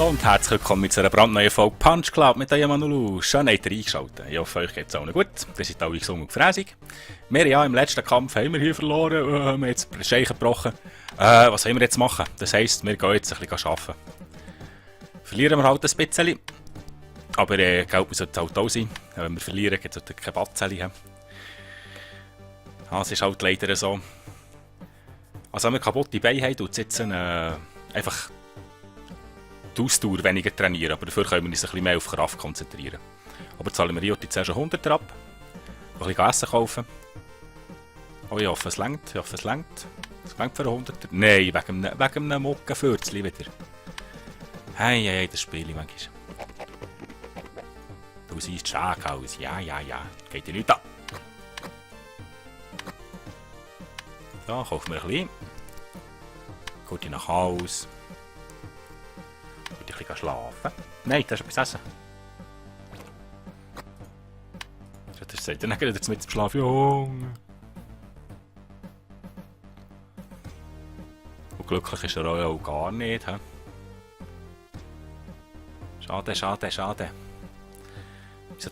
Hallo und herzlich willkommen zu einer brandneuen Folge Punch Club mit der Manulu. Schön habt ihr eingeschaltet. Ich hoffe, euch geht es allen gut. Ihr seid alle gesund und gefräßig. Wir ja im letzten Kampf haben wir hier verloren. Wir haben jetzt die Scheiche gebrochen. Was wollen wir jetzt machen? Das heisst, wir gehen jetzt ein bisschen arbeiten. Verlieren wir halt ein bisschen. Aber Geld muss halt auch sein. Wenn wir verlieren, gibt es halt keine Batzeli. Ja, es ist halt leider so. Also wenn wir kaputte Beine haben, tut es jetzt einfach die Ausdauer weniger trainieren, aber dafür können wir uns ein bisschen mehr auf Kraft konzentrieren. Aber zahlen wir Joti zuerst 100 ab, ein bisschen Essen kaufen. Oh, ich hoffe es reicht, Es reicht für 100. Nein, wegen einem Mockenfürzli wieder. Hey, das Spiel manchmal. Du siehst stark aus, ja, geht dir nicht an. So, kaufen wir ein bisschen. Gut nach Hause. Ein bisschen schlafen. Nein, das ist etwas essen. Das sagt dann jetzt mit dem Schlaf. Junge. Und glücklich ist er auch gar nicht. He? Schade. Jetzt sollten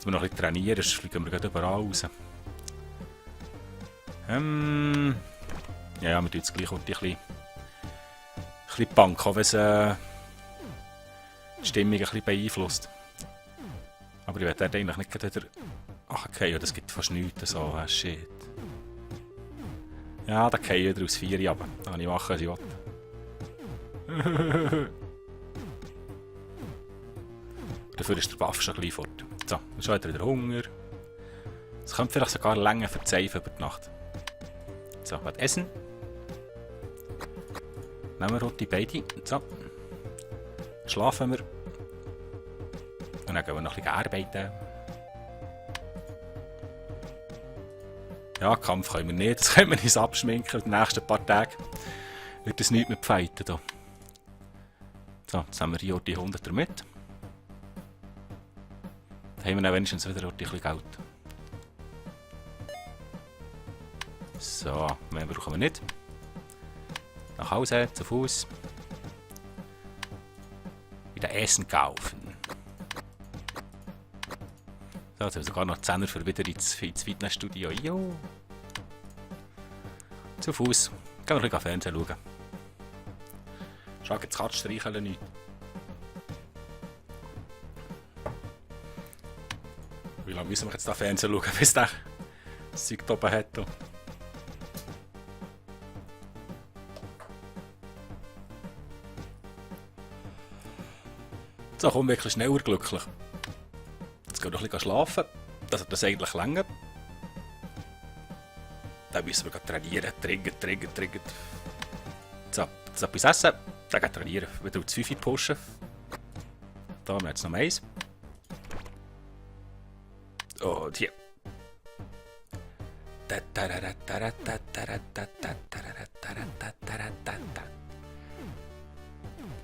wir noch ein bisschen trainieren, sonst fliegen wir gerade überall raus. Ja, wir tun jetzt gleich ein bisschen Bank, auch wenn es die Stimmung ein bisschen beeinflusst. Aber ich werde eigentlich nicht wieder... Ach, okay, das gibt fast nichts so, shit. Ja, da gehe ich wieder aus 4 runter. Da kann ich machen, was ich will. Dafür ist der Buff schon ein bisschen fort. So, jetzt hat er wieder Hunger. Es könnte vielleicht sogar länger verzeihen über die Nacht. So, was essen? Nehmen wir rote beide. So. Schlafen wir. Und dann gehen wir noch ein bisschen arbeiten. Ja, Kampf können wir nicht. Das können wir uns abschminken. Die nächsten paar Tage wird es nichts mehr pfeiten. Hier. So, jetzt haben wir hier die 100er mit. Dann haben wir dann wenigstens wieder ein bisschen Geld. So, mehr brauchen wir nicht. Nach Hause, zu Fuß. Wieder Essen kaufen. So, jetzt haben wir sogar noch 10er für wieder ins Fitnessstudio. Jo. Zu Fuß. Gehen wir ein bisschen Fernsehen schauen. Schau, jetzt Katze streicheln nicht. Wie lange müssen wir jetzt da Fernsehen schauen, bis der das Zeug da oben hat? So, komm wirklich schneller glücklich. Jetzt gehen wir noch ein bisschen schlafen. Das hat das eigentlich länger. Dann müssen wir trainieren. Trinken. So, jetzt etwas essen. Dann gehen wir trainieren. Wieder auf die 5 pushen. Da haben wir jetzt noch eins. Und hier.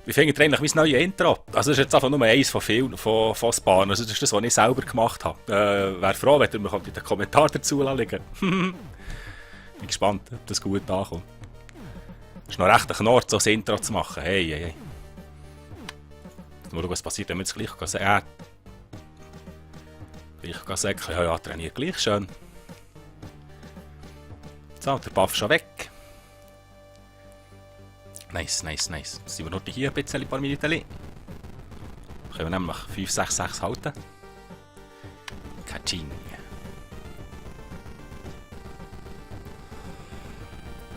Wie findet ihr eigentlich mein neues Intro? Also das ist jetzt einfach nur eins von vielen, von Sparen. Also das ist das, was ich selber gemacht habe. Wäre froh, wenn ihr mir in den Kommentaren dazu legen. Bin gespannt, ob das gut ankommt. Es ist noch recht ein Knort, so ein Intro zu machen. Hey. Mal schauen, was passiert, wenn wir jetzt gleich sagen. Ja, trainiert gleich schön. So, der Buff schon weg. Nice. Jetzt sind wir noch hier ein paar Minuten. Können wir nämlich 5-6 halten. Katsching.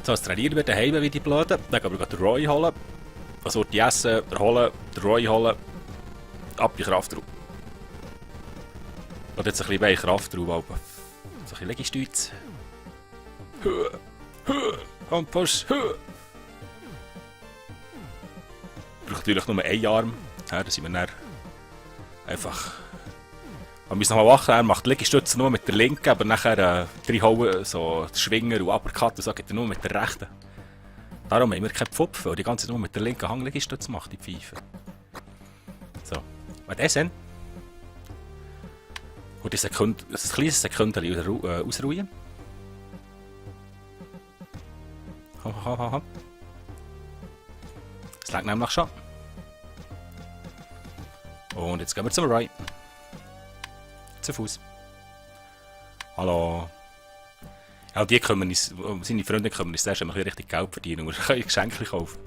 So, jetzt trainieren wir daheim wie die Blöden. Dann gehen wir den Roy holen. Was wird die essen? Der Roy holen. Ab die Kraft drauf. Und jetzt ein bisschen mehr Kraft drauf. So ein bisschen Liegestütz. Und push. Braucht natürlich nur einen Arm. Ja, da sind wir dann einfach. Wir müssen nochmal wachen. Er macht Liegestütze nur mit der linken, aber nachher reinhauen, so Schwinger und Uppercut und so geht er nur mit der rechten. Darum haben wir keine Pfupfe, weil die ganze Zeit nur mit der linken Hand Liegestütze macht, die Pfeife. So, was das denn? Und ein kleines Sekündchen ausruhen. Komm. Das lag nämlich schon. Und jetzt gehen wir zum Roy. Zu Fuß. Hallo. Ja, die können uns, seine Freunde können uns erst einmal richtig Geld verdienen und wir können Geschenke kaufen.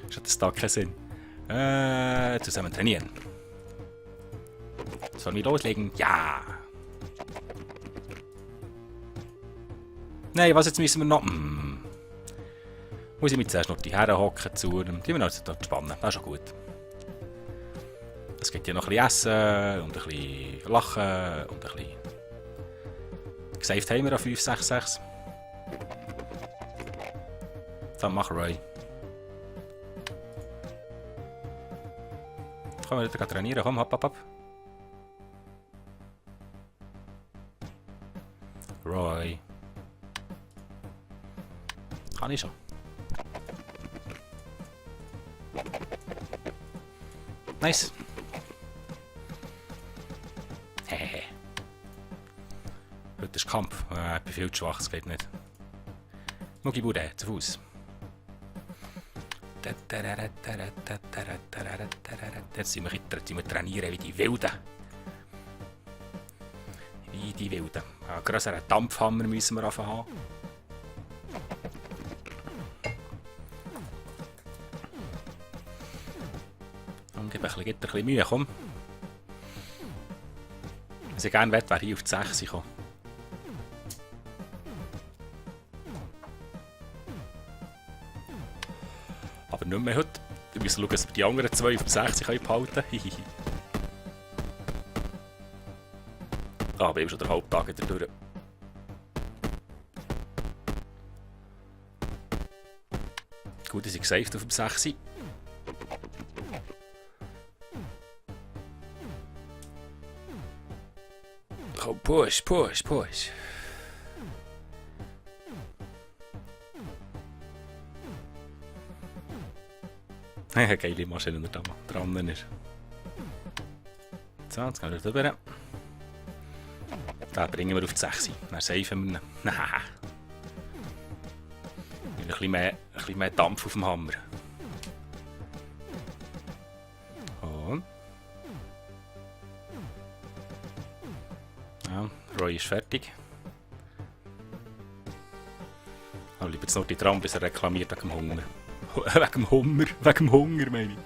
Das hat das da keinen Sinn. Zusammen trainieren. Sollen wir loslegen? Ja! Nein, was jetzt müssen wir noch? Muss ich mich zuerst noch die Herren hocken zu. Die wir uns dort spannen. Das ist schon gut. Es gibt ja noch ein bisschen Essen und ein bisschen Lachen und ein bisschen. Gesaved haben wir an 566. Dann mach Roy. Jetzt können wir wieder trainieren. Komm, hopp, hopp, hopp. Roy. Kann ich schon. Nice. Hehehe. Heute ist Kampf. Ich bin viel zu schwach, es geht nicht. Mugibude, zu Fuß. Jetzt sind wir trainieren wie die Wilden. Wie die Wilden. Einen grösseren Dampfhammer müssen wir haben. Und gib ein bisschen Mühe, komm. Was ich gerne möchte, wäre hier auf die 6 kommen. Aber nicht mehr heute. Wir müssen schauen, dass wir die anderen 2 auf die 6 behalten können. Ah, bin schon der Haupttag wieder durch. Gut, dass ich gesaved auf dem 6. Komm, push, push, push. Eine geile Maschine, die da dran ist. So, jetzt gehen wir rüber. Den bringen wir auf die 6. Dann safen wir ihn. Ein bisschen mehr Dampf auf dem Hammer. Und. Ja, Roy ist fertig. Aber lieber jetzt noch die dran, bis er reklamiert wegen dem Hunger. Wegen dem Hunger, meine ich.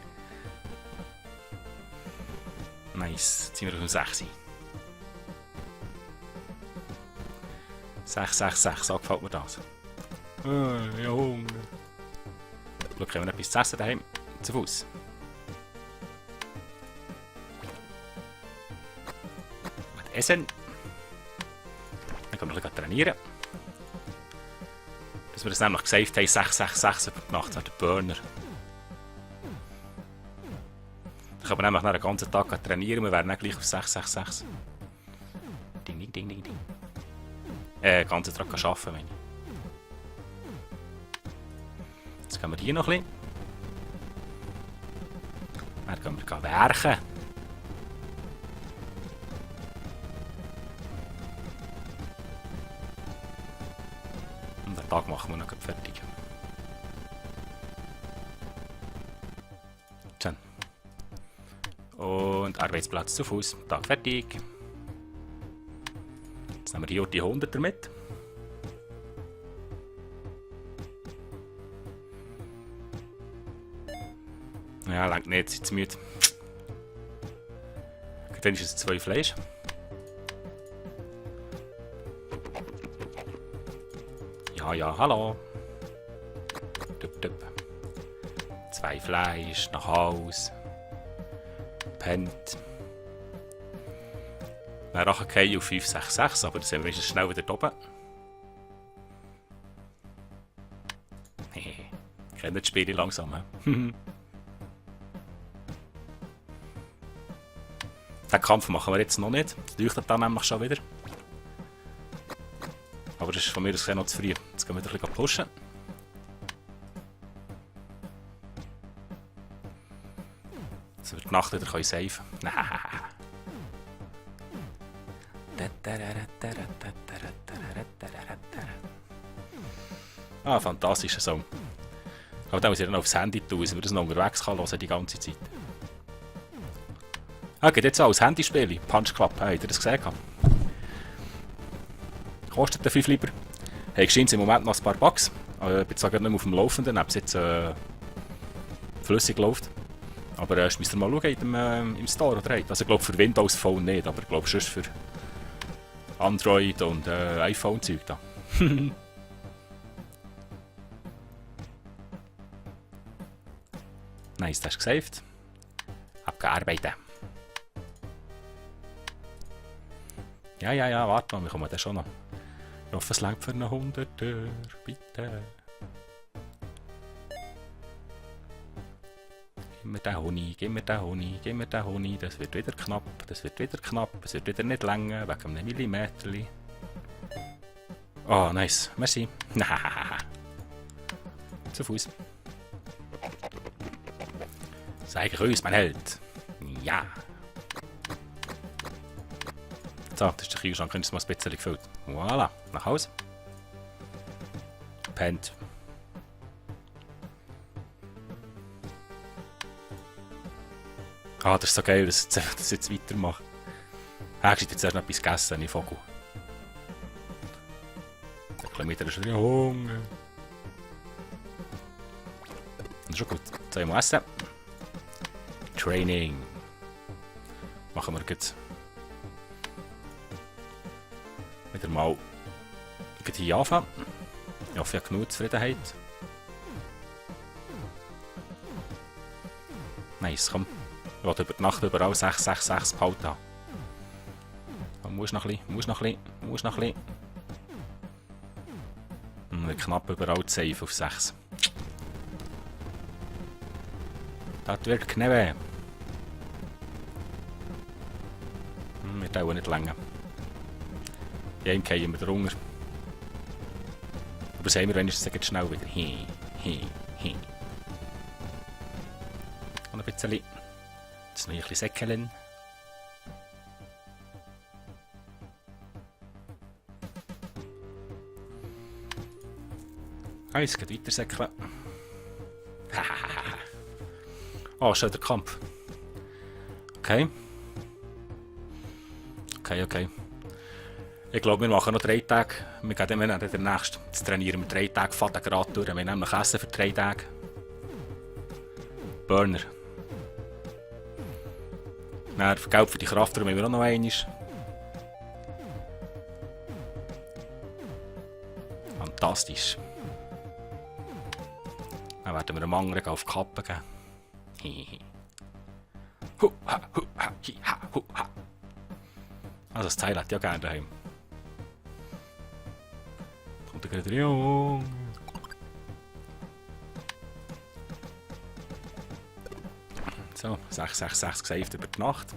Nice, jetzt sind wir auf dem 6. 6, so gefällt mir das. Ja, Hunger. Schau, haben wir etwas zu essen daheim? Zu Fuß. Mit Essen. Dann können wir ein bisschen trainieren. Dass wir das nämlich gesaved haben, 6 über die Nacht, der Burner. Dann können wir nämlich nach den ganzen Tag trainieren, wir wären dann gleich auf 6. Ding, ding, ding, ding, ding. Den ganzen Tag arbeiten, meine ich. Jetzt gehen wir hier noch ein bisschen. Dann können wir werken. Und den Tag machen wir noch fertig. Schön. Und Arbeitsplatz zu Fuß. Tag fertig. Jetzt nehmen wir hier die 100er mit. Ja, langt nicht, jetzt sind sie müde. Dann ist es 2 Fleisch. Ja, hallo. Dup. 2 Fleisch, nach Haus. Pennt. Dann Rachenkei auf 566, aber dann sind wir schnell wieder oben. Kennt das Spiel langsam, he? Den Kampf machen wir jetzt noch nicht. Das leuchtet dann nämlich schon wieder. Aber das ist von mir aus noch zu früh. Jetzt gehen wir wieder ein bisschen pushen. Dass wir die Nacht wieder safen können. Ah, fantastischer Song. Aber den muss ich dann aufs Handy tun, dass wir das noch unterwegs hören kann die ganze Zeit. Ah, geht jetzt auch als Handyspiel. Punch Club, habt ihr das gesehen? Kostet 5 lieber. Hey, scheint im Moment noch ein paar Bugs. Ich bin zwar gerade nicht mehr auf dem Laufenden, ob es jetzt flüssig läuft. Aber müsst ihr mal schauen im Store oder nicht. Also ich glaube für Windows Phone nicht, aber ich glaube sonst für Android und iPhone-Zeug da. Nice, das ist gesaved. Abgearbeitet. Ja, warte mal, wir kommen da schon noch. Ich hoffe, es längt für einen 100er, bitte. Gib mir den Honig, gib mir den Honig, gib mir den Honig. Das wird wieder knapp, das wird wieder knapp. Es wird wieder nicht länger, wegen einem Millimeter. Oh, nice. Merci. Zu Fuß. Zeige uns, mein Held. Ja. So, das ist der Kühlschrank, können wir mal ein bisschen gefüllt. Voilà, nach Hause. Pennt. Ah, das ist so geil, dass ich das jetzt weitermache. Ah, ich jetzt erst noch etwas gegessen, ich Vogel. Ein Kilometer ist schon Hunger. Das ist schon gut. Jetzt einmal essen. Training. Machen wir jetzt wieder mal hier anfangen. Ich hoffe, ich habe genug Zufriedenheit. Nice, komm. Ich will über die Nacht überall 666 behalten haben. Muss noch ein bisschen. Knapp überall safe auf 6. Das wird knapp. Wir dauern nicht länger. Ja, im fallen wir drunter. Aber sehen wir wenigstens jetzt schnell wieder. Und ein bisschen. Jetzt noch ein bisschen säckeln. Es geht weiter säckeln. Oh, schon der Kampf. Okay. Ich glaube, wir machen noch 3 Tage. Wir gehen dann den nächsten. Jetzt trainieren wir 3 Tage, faden gerade durch. Wir nehmen noch Essen für 3 Tage. Burner. Dann Geld für die Kraft haben wir auch noch einmal. Fantastisch. Dann werden wir einem anderen auf die Kappe geben. Also das Teil hat ja gerne daheim. Kommt gerade rein. So, 666 gesaved über die Nacht.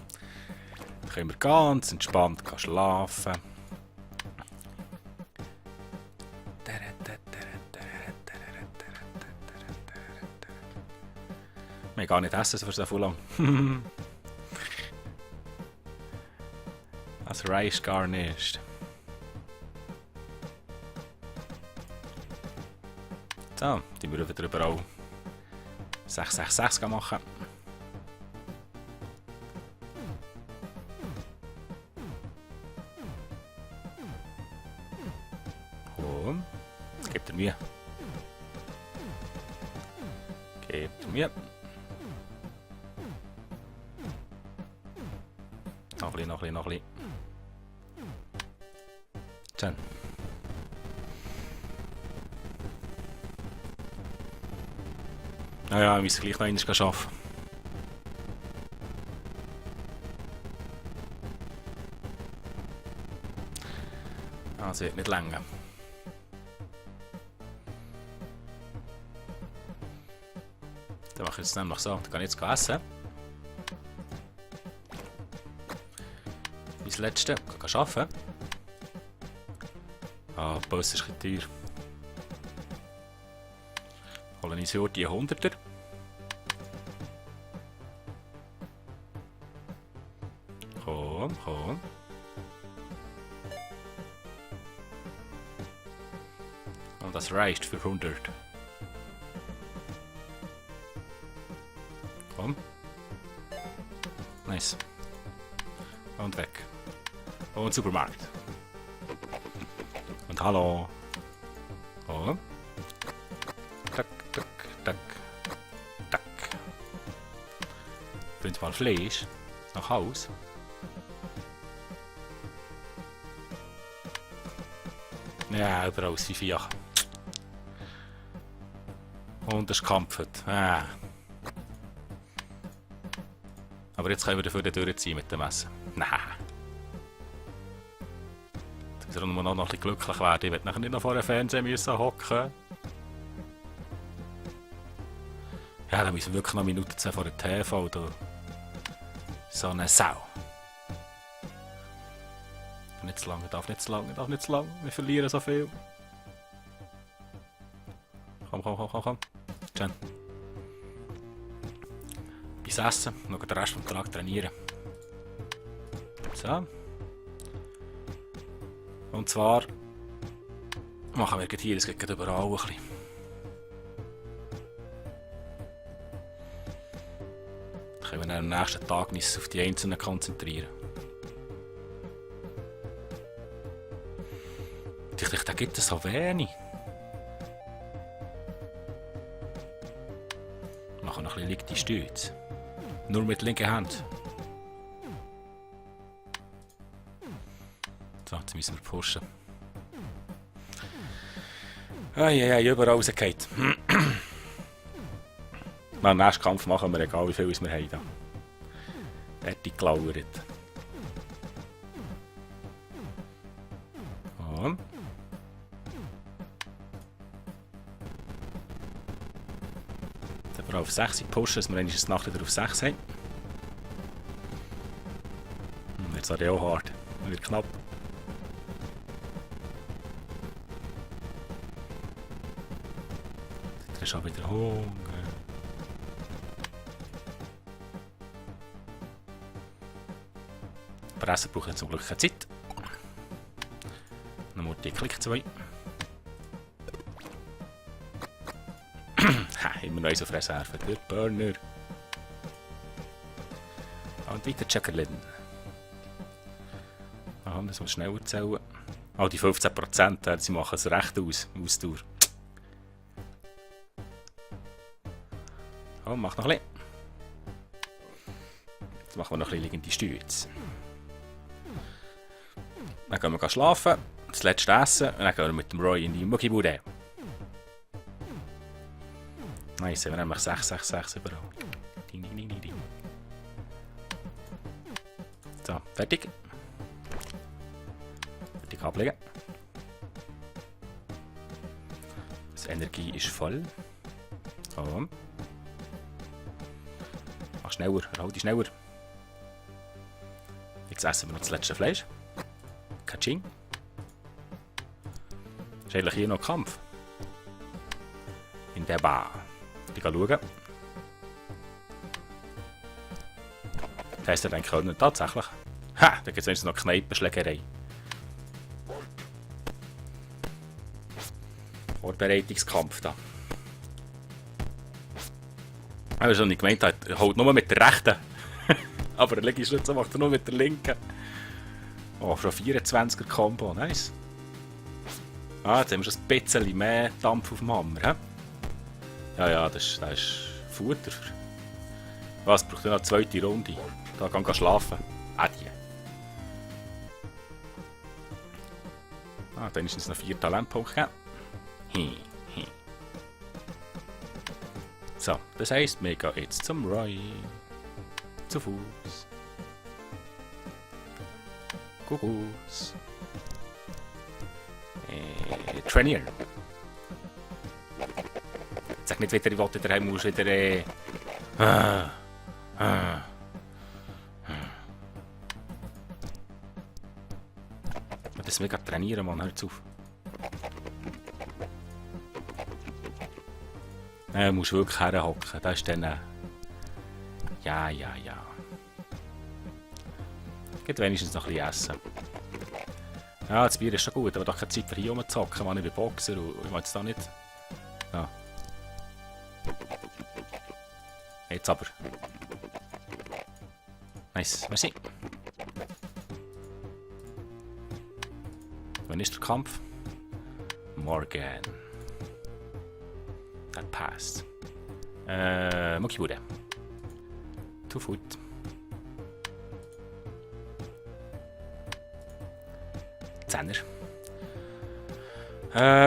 Dann können wir ganz entspannt schlafen. Wir haben gar nicht essen für so lang. Das reicht gar nicht. So, die wir wieder überall 666 machen. Und gebt ihr mir. Noch ein bisschen. Schön. Naja, wir müssen gleich noch einmal arbeiten. Das wird nicht länger. Dann mache ich jetzt nämlich so. Dann kann ich jetzt essen. Das letzte. Ich kann arbeiten. Ah, der Bus ist ein bisschen teuer. Holen uns hier die 100er. Komm. Und das reicht für 100. Komm. Nice. Und weg. Und Supermarkt. Und hallo. Oh. Tack, tack, tack. Tack. Bringt mal Fleisch nach Haus. Ja, überall aus 5 Jahren. Und es kampft. Aber jetzt können wir dafür durchziehen mit dem Essen. Nein. Jetzt müssen wir noch ein bisschen glücklich werden. Ich werde nachher nicht noch vor dem Fernseher müssen hocken. Ja, dann müssen wir wirklich noch Minuten 10 vor dem TV. Da. So eine Sau. Nicht zu lange, darf nicht zu lange, darf nicht zu lange. Wir verlieren so viel. Komm. Schön. Bis Essen, noch den Rest des Tages trainieren. So. Und zwar machen wir hier, es geht überall ein bisschen. Dann können wir am nächsten Tag uns auf die Einzelnen konzentrieren. Ich dachte, da gibt es so wenig. Machen noch ein bisschen liegende Stütze. Nur mit der linken Hand. So, jetzt müssen wir pushen. Überall rausgeht. Den nächsten Kampf machen wir, egal wie viel wir haben. Der hat die gelauert. Und. Jetzt auf 6 pushen, dass wir eine Nacht wieder auf 6 haben. Jetzt wird es auch hart. Wird knapp. Jetzt ist auch wieder Hunger. Pressen braucht zum Glück keine Zeit. Dann muss die Klick 2. Immer noch so Reserve. Der Burner. Und weiter Checkerlin. Das muss schneller zählen. Oh, die 15%, sie machen es recht aus. Ausdauer. Oh, mach noch ein bisschen. Jetzt machen wir noch ein bisschen liegende Stütze. Dann gehen wir schlafen, das letzte essen und dann gehen wir mit dem Roy in die Muckibude. Nice, wir haben nämlich 666 überall. Ding, ding, ding, ding. So, fertig. Fertig ablegen. Die Energie ist voll. So. Mach schneller, hol dich schneller. Jetzt essen wir noch das letzte Fleisch. Katsching. Ist eigentlich hier noch Kampf. In der Bar. Ich gehe schauen. Das heisst, er denkt können tatsächlich. Ha! Da gibt es noch Kneipenschlägerei. Vorbereitungskampf da. Ich habe schon nicht gemeint, er holt nur mit der rechten. Aber der Liegestütze macht er nur mit der linken. Oh, schon 24er Combo, nice. Ah, jetzt haben wir schon ein bisschen mehr Dampf auf dem Hammer. He? Ja, das ist Futter. Was, braucht noch eine zweite Runde? Da kann ich schlafen. Adje. Ah, dann ist es noch 4 Talentpunkte. So, das heisst, wir gehen jetzt zum Roy. Zu Fuß. Kuckucks. Trainieren. Sag nicht wieder, ich wollte daheim muss wieder das mega trainieren, Mann, hört auf. Du musst wirklich herhocken, das ist dann... Ja. Geht wenigstens noch ein bisschen essen. Ja, das Bier ist schon gut, aber doch keine Zeit für hier rumzuhocken, man, ich bin Boxer und ich will jetzt da nicht... Ja. Jetzt aber. Nice, merci. Wann ist der Kampf? Morgen. That passed. Muckibude. 2 Foot. Zehner.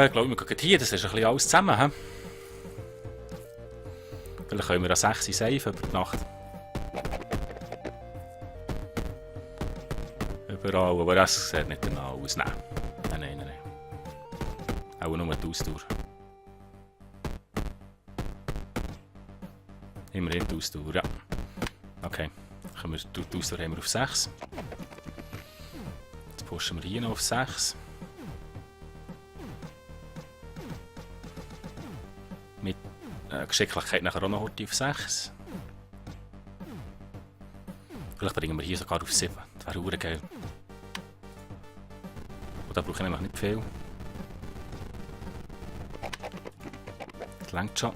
Ich glaube, wir gehen hier, das ist ein bisschen alles zusammen. He? Vielleicht können wir an 6 safe über die Nacht. Überall, aber das sieht nicht danach aus. Nein. Nein. Auch nur die Ausdauer. Immerhin die Ausdauer, ja. Okay. Die Ausdauer haben wir auf 6. Jetzt pushen wir hier noch auf 6. Mit Geschicklichkeit nachher auch noch heute auf 6. Vielleicht bringen wir hier sogar auf 7. Das wäre verdammt geil. Und da brauche ich nämlich nicht viel. Das reicht schon.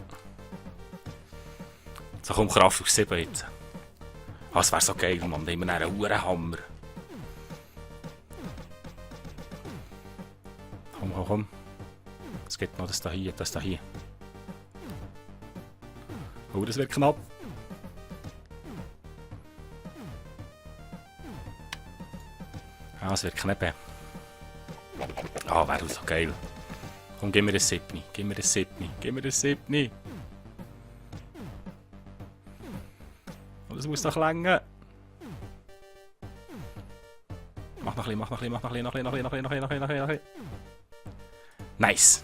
So kommt Kraft auf 7 jetzt. Ah, das wäre so geil, Mann. Da haben wir einen Uhrenhammer. Komm. Es geht noch das da hier, das da hier. Oh, das wird knapp. Ah, es wird knapp. Ah, wäre so geil. Komm, gib mir das 7. Gib mir das 7. Und das muss noch länger. Mach noch ein bisschen. Nice.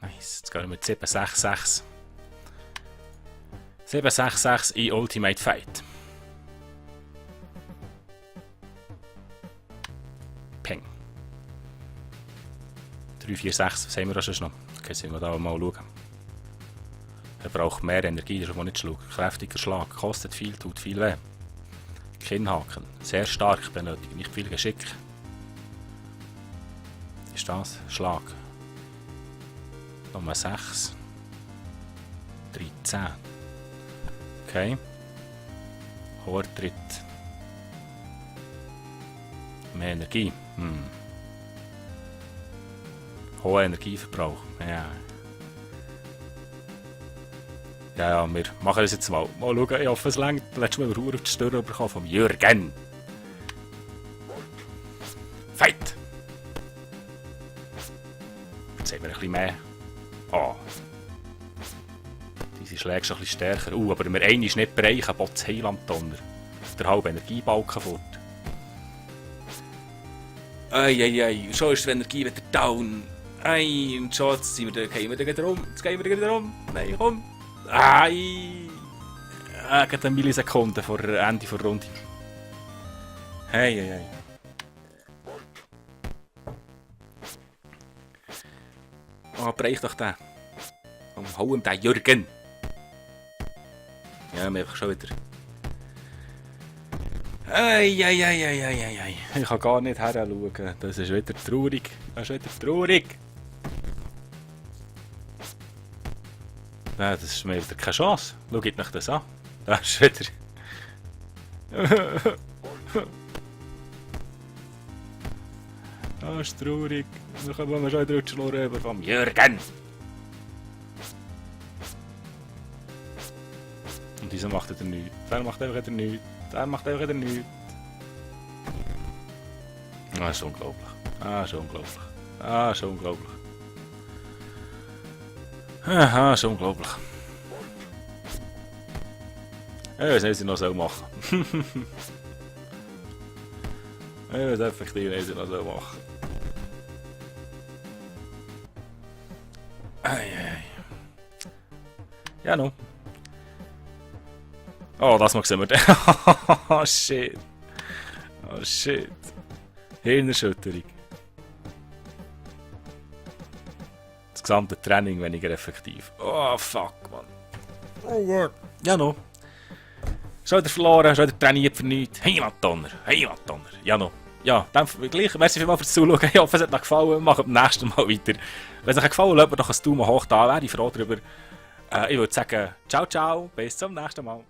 Jetzt gehen wir mit 7-6-6. 7-6-6 in Ultimate Fight. Peng. 3-4-6, was haben wir da schon noch? Okay, sollen wir da mal schauen. Er braucht mehr Energie, das ist aber nicht schlau. Kräftiger Schlag, kostet viel, tut viel weh. Kinnhaken, sehr stark benötigt, nicht viel Geschick. Ist das? Schlag. Nummer 6. 13. Okay. Hoher Tritt. Mehr Energie. Hoher Energieverbrauch. Ja, wir machen das jetzt mal. Mal schauen, ich hoffe es reicht. Letztes Mal haben wir auf die Stirn bekommen vom Jürgen. Fight! Jetzt sehen wir ein bisschen mehr. Oh. Diese Schläge schon ein bisschen stärker. Aber wenn wir einen nicht bereichen, botzt Heiland-Donner. Der halbe Energiebalken fort. Ei, schon ist die Energie wieder down. Ei, und schon, jetzt gehen wir wieder rum. Nein, komm. Ei. Gerade eine Millisekunde vor Ende der Runde. Hey. Oh, bereich doch den. Hau ihm den Jürgen. Ja, wir haben schon wieder. Ei. Ich kann gar nicht heranschauen. Das ist wieder traurig. Nein, das ist mir wieder keine Chance. Schaut euch das an. Das ist wieder. Das ist traurig. Dann kommen wir schon wieder die Schnur rüber vom Jürgen. Und dieser macht wieder nichts. Der macht einfach wieder nichts. Das ist unglaublich. Das ist unglaublich. Ich weiß nicht, was ich noch machen soll. Ich weiß effektiv nicht, was ich noch machen soll. Ja, no. Oh, das mal sehen wir. Oh shit. Hirnerschütterung. Das gesamte Training weniger effektiv. Oh fuck, man. Oh Gott. Ja, no. Schon wieder verloren, schon wieder trainiert für nichts. Heimatdonner. Ja, no. Ja, dann gleich. Merci vielmals fürs Zuschauen. Ich hoffe, es hat euch gefallen. Wir machen beim nächsten Mal weiter. Wenn es euch gefallen hat, lasst mir doch ein Daumen hoch da. Wäre ich froh darüber. Ich würde sagen, ciao, bis zum nächsten Mal.